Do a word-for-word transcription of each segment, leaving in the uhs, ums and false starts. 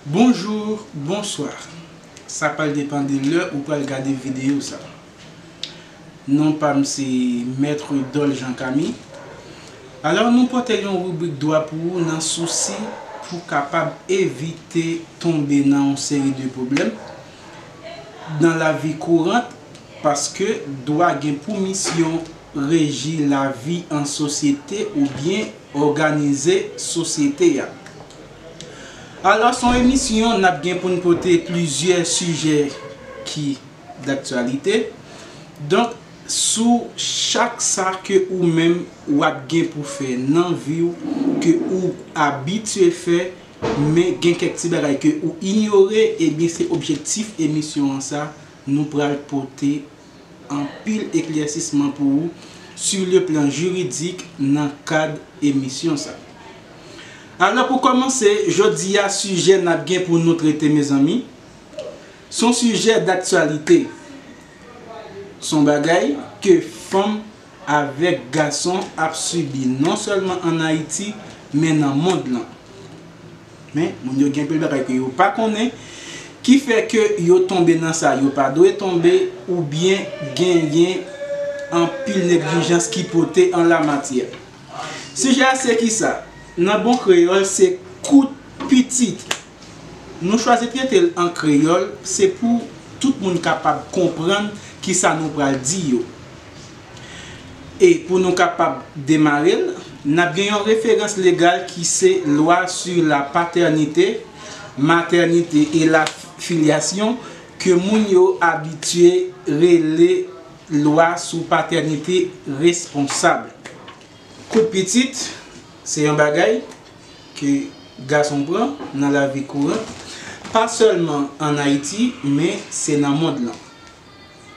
Bonjou, bonswa. Sa pral depann de lè ou pral gade videyo sa. Non pa m se Maître Dol Jean Camille. Alò, nou pote yon ribrik dwa pou ou nan sousi pou kapab evite tonbe nan yon seri de pwoblèm nan lavi kourant, paske dwa gen pou misyon reji lavi an sosyete oubyen òganize sosyete a. Alò, se yon emisyon n ap gen pou n pote plizyè sijè ki daktyalite. Donk, sou chak sa ke ou menm w ap gen pou fè nan vi w, ke ou abitye fè, men gen kèk ti bagay ke ou inyore, ebyen se objektif emisyon an sa, nou pral pote anpil eklèsisman pou ou sur le plan juridik nan kad emisyon sa. Alò, pou kòmanse, jodi a sijè n ap gen pou nou trete, mezanmi, se yon sijè daktyalite. Se yon bagay ke fanm avèk gason ap sibi non sèlman ann Ayiti, men nan mond lan. Men, moun yo gen anpil bagay ke yo pa konnen, ki fè ke yo tonbe nan sa yo pa dwe tonbe, oubyen genyen anpil neglijans ki pote an lamatyè. Sijè a se kisa? Nan bon kreyòl, se kout pitit. Nou chwazi trete l an kreyòl, se pou tout moun kapab konprann kisa nou pral di yo. E pou nou kapab demare l, n ap gen yon referans legal ki se Loi sur la paternité, maternité et la filiation, ke moun yo abitye rele lwa sou patènite responsab. Kout pitit, se yon bagay ke gason pran nan lavi kouran, pa sèlman ann Ayiti, men se nan mond lan.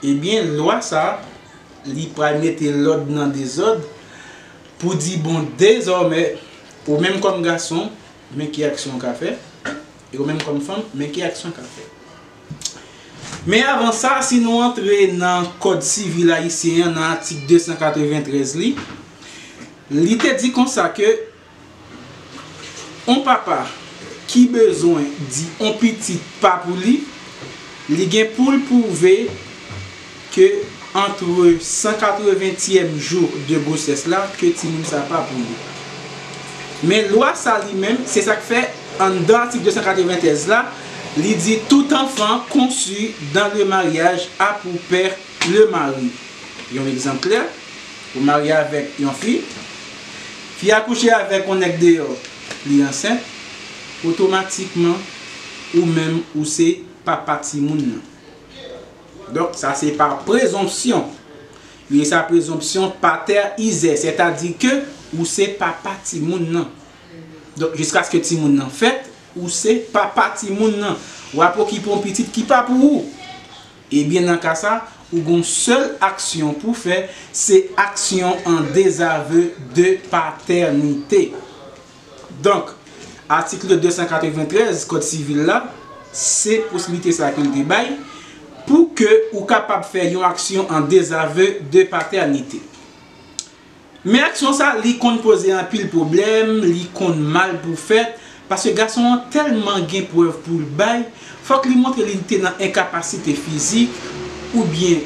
Ebyen, lwa sa a, li pral mete lòd nan dezòd pou di, bon, dezòmè, ou menm kòm gason, men ki aksyon w ka fè, e ou menm kòm fanm, men ki aksyon w ka fè. Men avan sa, si nou antre nan Kòd sivil ayisyen an, nan atik de san katreventrèz li, li te di konsa ke yon papa ki bezwen di yon pitit pa pou li, li gen pou l pwouve ke antre san katreventyèm jou de gwosès la, ke timoun sa pa pou li. Men lwa sa li menm, se sa k fè anndan atik de san katreventrèz la, li di, tout enfant conçu dans le mariage a pour père le mari. Yon egzanp klè, ou marye avèk yon fi, fi a kouche avèk yon nèg deyò, li ansent, otomatikman, ou menm, ou se papa timoun nan. Donk, sa se pa prezonpsyon. Yo rele sa prezonpsyon pater izer, sètadi ke ou se papa timoun nan. Donk, jiskaske timoun nan fèt, ou se papa timoun nan. W ap okipe yon pitit ki pa pou ou. Ebyen, nan ka sa, ou gon sèl aksyon pou fè, se aksyon an dezavè de patènite. Donk, atik de san katreventrèz Kòd sivil la, se posiblite sa ke l te bay, pou ke ou kapab fè yon aksyon an dezavè de patènite. Men aksyon sa, li konn poze anpil pwoblèm, li konn mal pou fèt, paske gason an tèlman gen prèv pou l bay, fòk li montre li te nan enkapasite fizik, oubyen,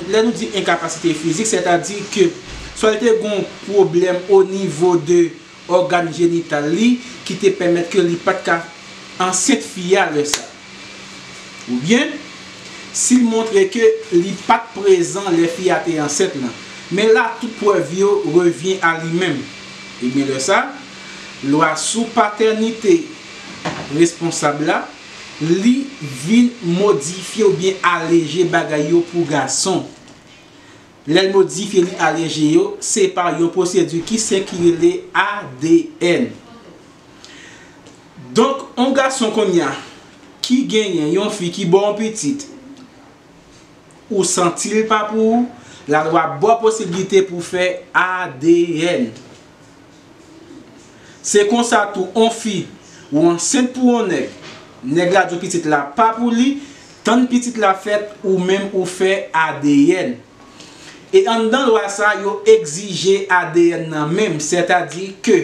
lè nou di enkapasite fizik, sètadi ke swa li te gon pwoblèm o nivo de ògàn jenital li ki te pèmèt ke li pa t ka ansent fi a lè sa. Oubyen, si l montre ke li pa t prezan lè fi a te ansent lan. Men la, tout prèv yo revyen a li menm. Ebyen, lè sa, lwa sou patènite responsab la, li vin modifye oubyen aleje bagay yo pou gason. Lè l modifye, li aleje yo, se pa yon pwosedi ki senk ki rele A D N. Donk, yon gason kounye a ki genyen yon fi ki ba w yon pitit, ou santi l pa pou ou, lalwa ba w posiblite pou w fè A D N. Se konsa tou, yon fi, ou ansent pou yon nèg, Nèg la di w pitit la pa pou li, tann pitit la fèt, ou menm ou fè A D N. E anndan lwa sa, yo egzije A D N nan menm, sètadi ke,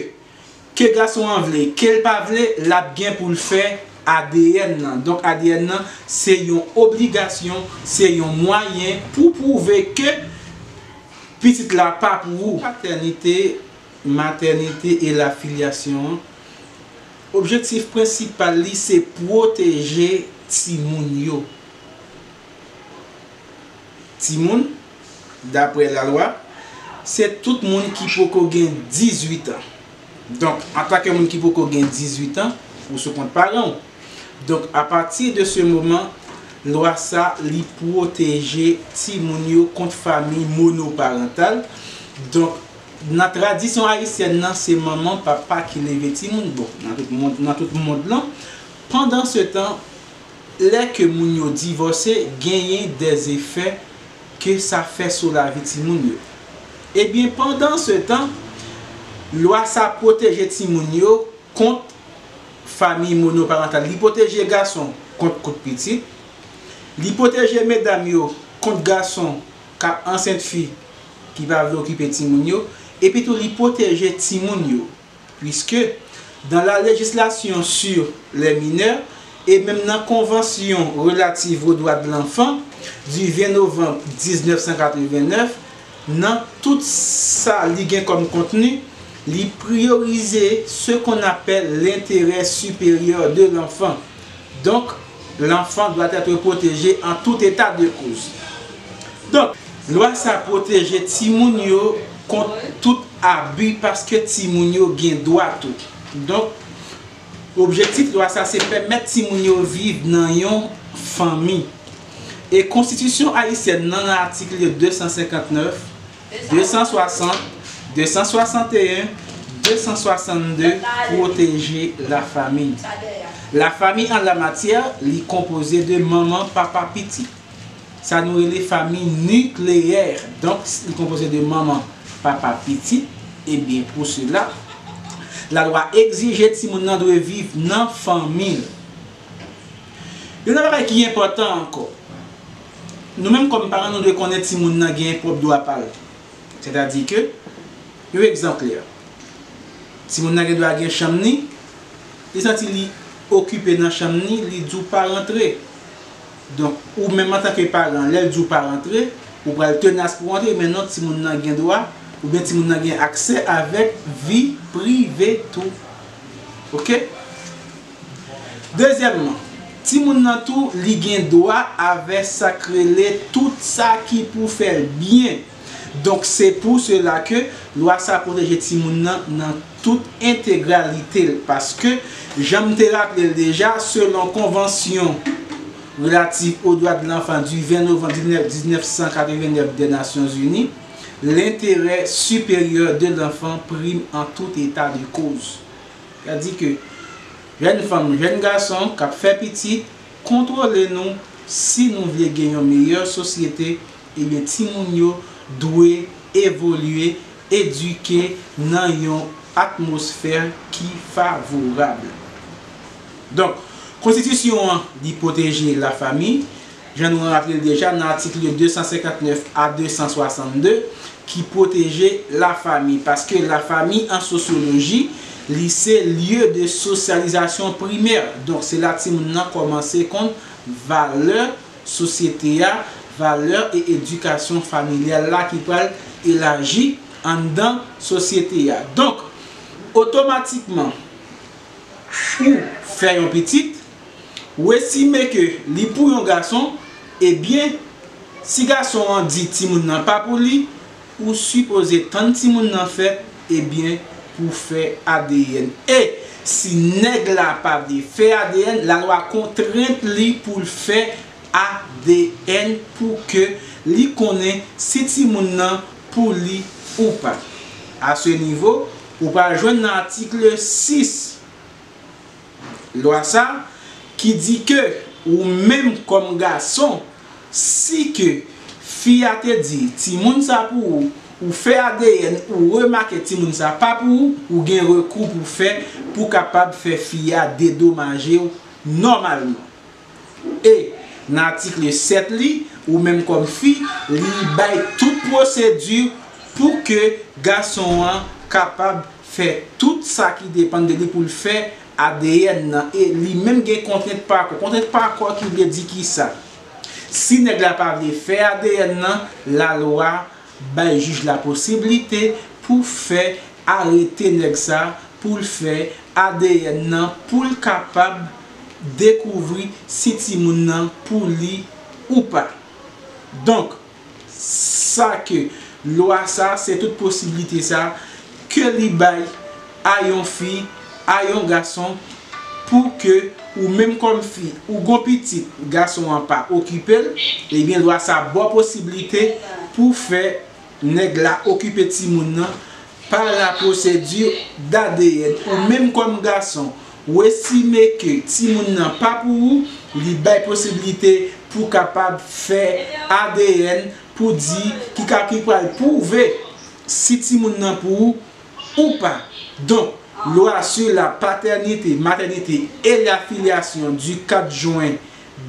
ke gason an vle, ke l pa vle, l ap gen pou l fè A D N nan. Donk, A D N nan, se yon obligasyon, se yon mwayen pou pwouve ke pitit la pa pou ou. Patènite, matènite e lafilyasyon an, objektif prensipal li se pwoteje timoun yo. Timoun, daprè lalwa, se tout moun ki poko gen dizuit an. Donk, antanke moun ki poko gen dizuit an, ou sou kont paran w. Donk, apati de se moman, lwa sa, li pwoteje timoun yo kont fanmi monoparantal. Donk, nan tradisyon ayisyèn nan, se manman, papa ki leve timoun. Bon, nan tout mond, nan tout mond lan. Pandansetan, lè ke moun yo divòse, genyen dèzefè ke sa fè sou lavi timoun yo. Ebyen, pandansetan, lwa sa pwoteje timoun yo kont fanmi monoparantal. Li pwoteje gason kont kout pitit. Li pwoteje medam yo kont gason k ap ansent fi ki pa vle okipe timoun yo. Epi tou, li pwoteje timoun yo. Puisque, dans la législation sur les mineurs, e menm nan Konvansyon relative aux droits de l'enfant du vingt novembre dix-neuf cent quatre-vingt-neuf, nan tout sa li gen kòm kontni, li priyorize ce qu'on appelle l'intérêt supérieur de l'enfant. Donc, l'enfant doit être protégé en tout état de cause. Donk, lwa sa pwoteje timoun yo kont tout abi paske timoun yo gen dwa tou. Donk, objektif lwa sa se pèmèt timoun yo viv nan yon fanmi. E konstitisyon ayisyèn nan, nan atik de san senkantnèf, de san swasant, de san swasanteyen, de san swasannde pwoteje lafami. Lafami an lamatyè, li konpoze de manman, papa, pitit. Sa nou rele fanmi nikleyè. Donk, li konpoze de manman, papa, pitit. Ebyen, pou sela, lalwa egzije timoun nan dwe viv nan fanmi l. Yon lòt bagay ki enpòtan ankò, nou menm kòm paran, nou dwe konnen timoun nan gen pwòp dwa pa l. Sètadi ke, yon egzanp klè, timoun nan gen dwa gen chanm ni, li santi li okipe nan chanm ni, li di w pa rantre. Donk, ou menm antanke paran, lè l di w pa rantre, ou pral tenas pou w rantre, men non, timoun nan gen dwa, oubyen timoun nan gen aksè avèk vi prive tou. Oke? Dezyèmman, timoun nan tou, li gen dwa avè sa k rele tout sa ki pou fè l byen. Donk, se pou sela ke lwa sa pwoteje timoun nan nan tout entegralite l, paske, jan m te raple l deja, selon Convention relative aux droits de l'enfant du vingt novembre dix-neuf, dix-neuf cent quatre-vingt-neuf des Nations Unies, l'intérêt supérieur de l'enfant prime en tout état de cause. Sètadi ke jèn fanm, jèn gason k ap fè pitit, kontwole nou, si nou vle gen yon meyè sosyete, ebyen, timoun yo dwe evolye, edike nan yon atmosfè ki favorab. Donk, konstitisyon an, li pwoteje lafanmi, jan nou raple l deja nan atik de san senkantnèf a de san swasannde, ki pwoteje lafanmi, paske lafanmi an sosyoloji, li se lieu de socialisation primaire. Donk, se la timoun nan kòmanse konn valè sosyete a, valè e edikasyon familyal la ki pral elaji anndan sosyete a. Donk, otomatikman, ou fè yon pitit, ou estime ke li pou yon gason, ebyen, si gason an di timoun nan pa pou li, ou sipoze tann timoun nan fèt, ebyen, pou fè A D N. E si nèg la pa vle fè A D N, lalwa kontrent li pou l fè A D N pou ke li konnen si timoun nan pou li ou pa. A se nivo, ou pral jwenn nan atik sis lwa sa ki di ke ou menm kòm gason, si ke fi a te di timoun sa pou ou, ou fè A D N, ou remake timoun sa pa pou ou, ou gen rekou pou fè pou kapab fè fi a dedomaje w nòmalman. E nan atik sèt li, ou menm kòm fi, li bay tout pwosedi pou ke gason an kapab fè tout sa ki depann de li pou l fè A D N nan. E li menm gen kontrent pa kò. Kontrent pa kò ki vle di kisa? Si nèg la pa vle fè A D N nan, lalwa bay jij la posiblite pou fè arete nèg sa, pou l fè A D N nan, pou l kapab dekouvri si timoun nan pou li ou pa. Donk, sa ke lwa sa, se tout posiblite sa ke li bay a yon fi, a yon gason, pou ke ou menm kòm fi, ou gon pitit, gason an pa okipe l, ebyen lwa sa ba w posiblite pou fè nèg la okipe timoun nan pa la pwosedi d'A D N. Ou menm kòm gason, ou estime ke timoun nan pa pou ou, li bay posiblite pou kapab fè A D N pou di ki ka, ki pral pwouve si timoun nan pou ou ou pa. Donk, lwa sur la paternité, maternité et la filiation du quatre juin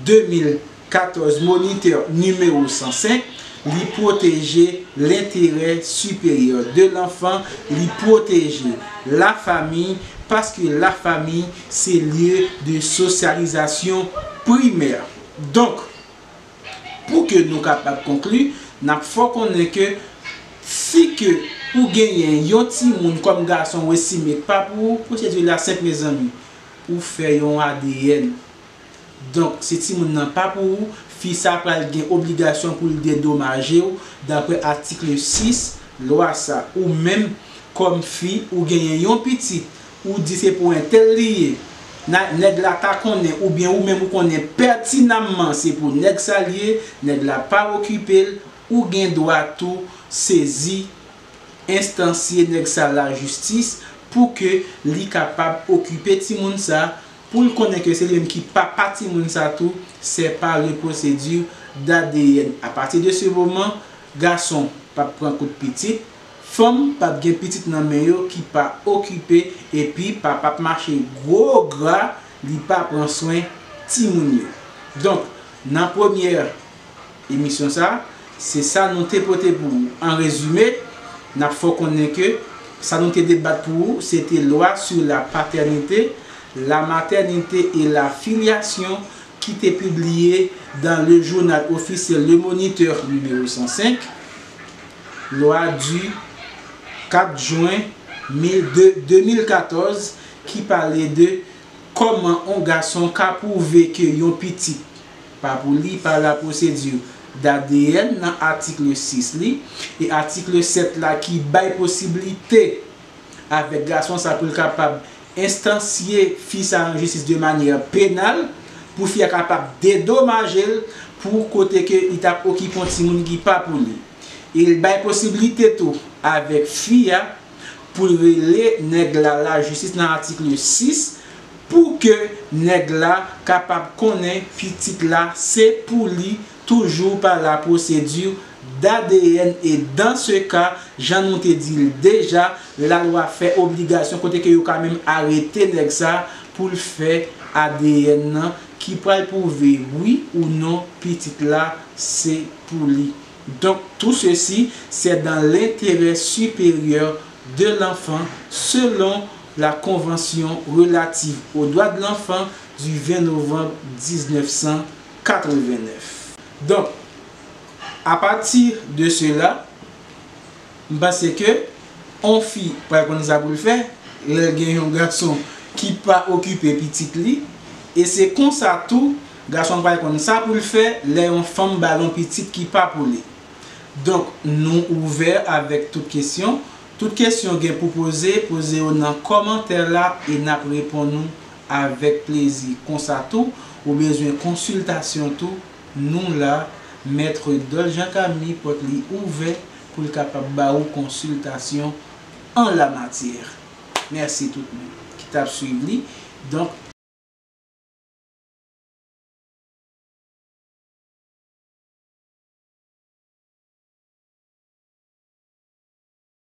deux mille quatorze, Moniteur nimewo san senk, li pwoteje l'intérêt supérieur de l'enfant, li pwoteje lafanmi, paske lafanmi se lye de sosyalizasyon primè. Donk, pou ke nou kapab konkli, n ap fè w konnen ke si ke ou genyen yon timoun kòm gason ou estime k pa pou ou, pwosedi la senp, mezanmi. Ou fè yon A D N. Donk, si timoun nan pa pou ou, fi sa pral gen obligasyon pou l dedomaje w, daprè atik sis lwa sa. Ou menm, kòm fi, ou genyen yon pitit, ou di se pou entèl li ye. Na, nèg la ta konnen, oubyen ou menm ou konnen pètinamman se pou nèg sa l ye, nèg la pa okipe l, ou gen dwa tou sezi, enstansye nèg sa lajistis pou ke li kapab okipe timoun sa, pou l konnen ke se li menm ki papa timoun sa tou, c'est par le procédure d'A D N. À partir de ce moment, gason p ap pran kout pitit, fanm p ap gen pitit nan men yo ki pa okipe, epi papa p ap mache gwo gra, li pa pran swen timoun yo. Donk, nan premyè emisyon sa, se sa nou te pote pou ou. An rezime, n ap fè w konnen ke sa nou te debat pou ou, se te lwa sur la paternité, la maternité et la filiation ki te pibliye dans le journal officiel Le Moniteur nimewo san senk, lwa du kat jen mil de, de mil katòz, ki pale de kòman yon gason ka pwouve ke yon pitit pa pou li pa la pwosedi d'A D N nan atik sis li, e atik sèt la ki bay posiblite avèk gason sa pou l kapab enstansye fi sa an jistis de manyè penal, pou fi a kapab dedomaje l pou kote ke li t ap okipe yon timoun ki pa pou li. E l bay posiblite tou avèk fi a pou l rele nèg la lajistis nan atik sis pou ke nèg la kapab konnen pitit la se pou li toujou pa la pwosedi d'A D N. E dans ce cas, jan nou te di l deja, lalwa fè obligasyon kote ke yo ka menm arete nèg sa pou l fè A D N nan ki pral pwouve wi ou non pitit la se pou li. Donc, tout ceci, c'est dans l'intérêt supérieur de l'enfant, selon la Convention relative aux droits de l'enfant du vingt novembre dix-neuf cent quatre-vingt-neuf. Donc, à partir de cela, m panse ke yon fi pral konn sa pou l fè lè l gen yon gason ki pa okipe pitit li, e se konsa tou, gason pral konn sa pou l fè lè yon fanm ba l yon pitit ki pa pou li. Donk, nou ouvè avèk tout kesyon. Tout kesyon gen pou poze, poze yo nan kòmantè la e n ap reponn ou avèk plezi. Konsa tou, ou bezwen konsiltasyon tou, nou la, Mèt Dòl Jean Camille, pòt li ouvè pou l kapab ba ou konsiltasyon an la matyè. Mèsi tout moun ki t ap swiv li. Donk,